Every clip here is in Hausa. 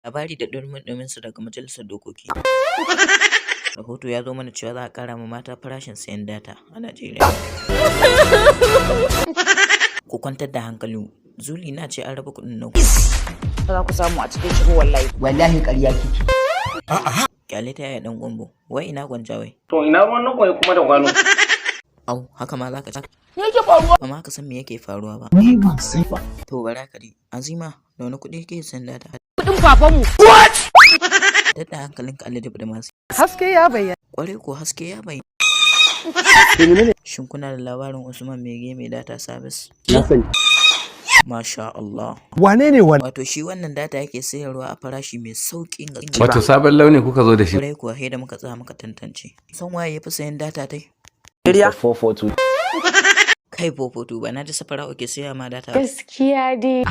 Labari da ɗumi su daga Majalisar Dokoki. Rahoto ya zo mana cewa za a ƙara ma mata farashin sayan data a Najeriya. Ku kwantar da hankali. Zuli na ce an raba kuɗin nan. Za ku samu a cikin shigo wallahi. Wallahi ƙarya kike. Kyale ta, yaya ɗan gwambo. Wai ina gwanja wai? To, ina ruwan nan kwai kuma da gwano? Au, haka ma za ka ci. Me yake faruwa? Ba ma ka san me yake faruwa ba. Ni ban san ba. To, bara ka ji. Azima, da wani kuɗi kike sayan data? Kuɗin babanmu. Dadda hankalinka, Allah da masu. Haske ya bayyana. Kwarai ko, haske ya bayyana. Shin kuna da labarin Usman Mege mai data service? Na sani. Masha Allah. Wane ne wani? Wato shi wannan data yake sayarwa a farashi mai sauƙin gaske. Wato sabon launi kuka zo da shi. Kwarai kuwa, sai da muka tsaya muka tantance. San waye ya fi sayan data tai? 442. Kai 442 ba, na ji Safara'u ke saya ma data. Gaskiya dai.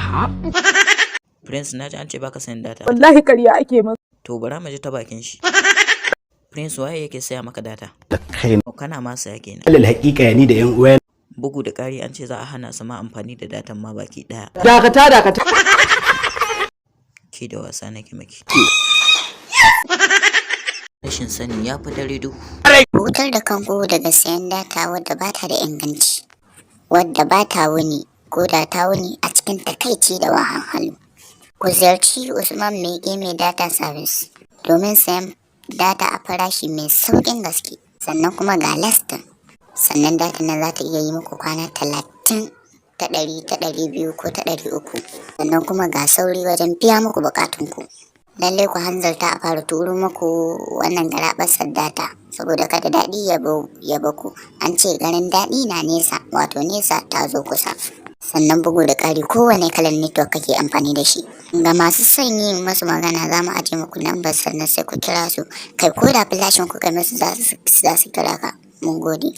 Prince, na ji an ce baka sayan data. Wallahi ƙarya ake masa. To, bara mu ji ta bakin shi. Prince, waye yake saya maka data? Da kai. Oh, kana ma saya kenan. Alal haƙiƙa, ni da yan uwa. Bugu da ƙari, an ce za a hana su ma amfani da datan ma baki ɗaya. Dakata, dakata. Ke da wasa nake maki. Rashin sani ya fi dare duhu. Hutar da kanku daga sayan data wadda ba ta da inganci, wadda ba ta wuni, ko da ta wuni a cikin takaici da wahalhalu. Ku ziyarci Usman Mege mai data service domin sayan data a farashi mai sauƙin gaske, sannan kuma ga lastin. Sannan data nan za ta iya yi muku kwana 30, ta 100, ta 200 ko ta 300. Sannan kuma ga sauri wajen biya muku buƙatunku. Lallai ku hanzarta a fara turo muku wannan garaɓasar data saboda kada daɗi ya baku. An ce ganin daɗi na nesa, wato nesa ta zo kusa. Sannan bugu da ƙari, kowane kalan network kake amfani da shi. Ga masu son yin masu magana, za mu aje muku lambar, sannan sai ku kira su. Kai, ko da flashing kuka musu, za su kira ka. Mun gode.